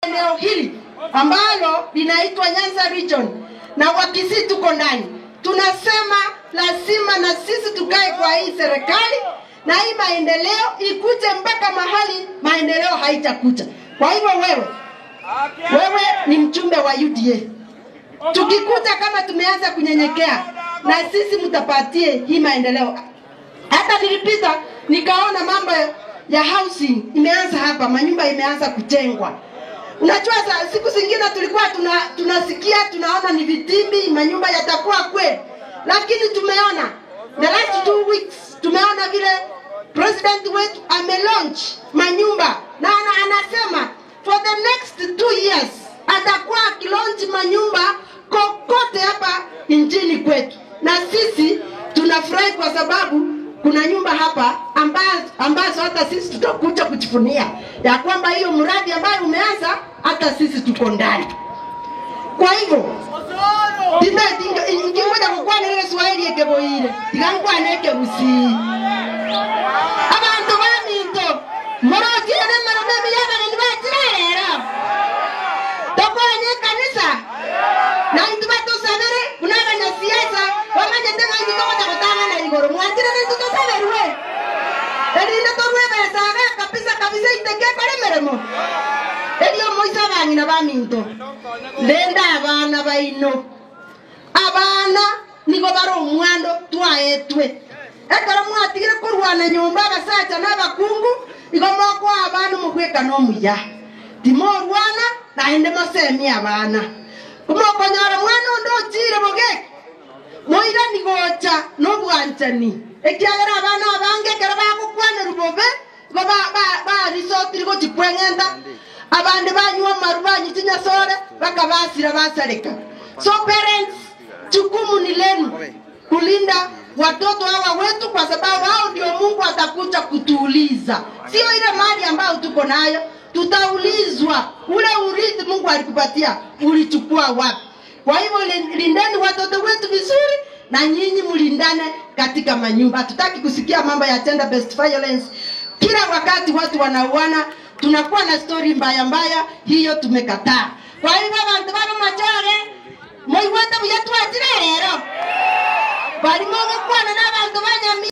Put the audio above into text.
Eneo hili ambalo linaitwa Nyanza Region na Wakisii tuko ndani, tunasema lazima na sisi tukae kwa hii serikali na hii maendeleo ikuje mpaka mahali maendeleo haitakuja. Kwa hivyo wewe ni mjumbe wa UDA, tukikuta kama tumeanza kunyenyekea, na sisi mtapatie hii maendeleo. Hata nilipita nikaona mambo ya housing imeanza hapa, manyumba imeanza kujengwa. Unajua siku zingine tulikuwa tunasikia tunaona ni vitimbi, manyumba yatakuwa kweli, lakini tumeona the last 2 weeks tumeona vile president wetu amelaunch manyumba na anasema for the next 2 years atakuwa akilaunch manyumba kokote hapa nchini kwetu, na sisi tunafurahi kwa sababu kuna nyumba hapa ambazo hata sisi tutakuja kujivunia ya kwamba hiyo mradi ambayo umeanza hata sisi tuko ndani. Kwa hivyo ingingoja kukwana ile Swahili ekeboire tigangwana ekebusi abantu baminto morokire marome yabageni batirerera tokonye kanisa na intu batusabere kuna abanyasiasa bamanyete ng'a intu togocha gotang'ana igoro mwanchirere intu tosaberwe erinde torwebesaga kabisa kabisa iteke ekore emeremo erio moisa abang'ina baminto renda abana baino abana nigo bare omwando twaetwe ekero mwatigire korwana nyomba abasacha na abakungu igo mokoa abana mokweka na omuya timorwana naende mosemie abana komokonyora mwana onde ochire bogeke moirani gocha nobwanchani ekiagera abana abange ekero bagokwanerwa bobe igo barisotiri gochikweng'enta abande banywa amaru banywa chinyasore bakabasira basareka. So parents, jukumu ni lenu kulinda watoto hawa wetu, kwa sababu hao ndio Mungu atakuja kutuuliza. Sio ile mali ambayo tuko nayo, tutaulizwa ule urithi Mungu alikupatia ulichukua wapi. Kwa hivyo lindeni watoto wetu vizuri, na nyinyi mlindane katika manyumba. Hatutaki kusikia mambo ya gender based violence. Kila wakati watu wanauana, tunakuwa na story mbaya mbaya, hiyo tumekataa. Kwa hivyo abantu baba machore moiwete buya twachire rero bari mogokwana n'abantu banyami.